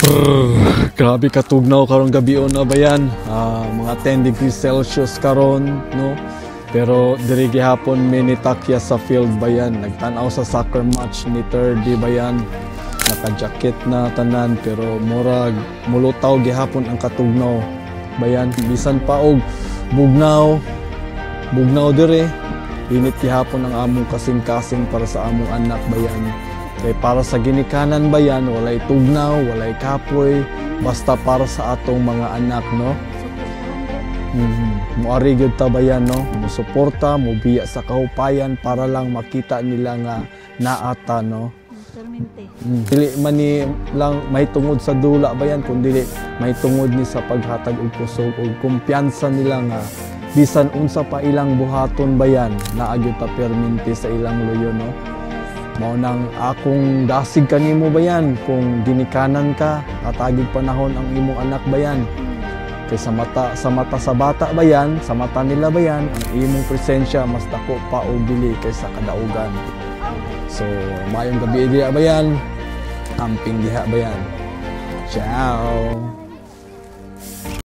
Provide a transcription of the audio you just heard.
Brrr, grabe katugnaw karong gabi na bayan. Mga 10 degrees Celsius karon, no? Pero diri gihapon mi nitakya sa field, bayan. Nagtan-aw sa soccer match ni Thirdy, bayan. Naka-jacket na tanan pero murag mulutaw gihapon ang katugnaw, bayan. Bisan pa og bugnaw, bugnaw dire, init gihapon ang among kasing-kasing para sa among anak, bayan. Kay para sa ginikanan, bayan, walay tugnaw, walay kapoy, basta para sa atong mga anak, no? Muari gyud ta, bayan, no? Musuporta, mubiya sa kahupayan para lang makita nila nga naata, no? Permente. Dili man ni lang may tungod sa dula, bayan, kun dili may tungod ni sa paghatag og kusog og kumpiyansa nila nga bisan unsa pa ilang buhaton, bayan, naa gyud ta permente sa ilang luyo, no? Mao nang akong dasig kanimo, bayan, kung ginikanan ka, hatagig panahon ang imong anak, bayan. Kay sa mata sa bata, bayan, sa mata nila, bayan, ang imong presensya mas dako pa og dili kaysa kadaugan. So, maayong gabi diha, bayan. Amping diha, bayan. Ciao.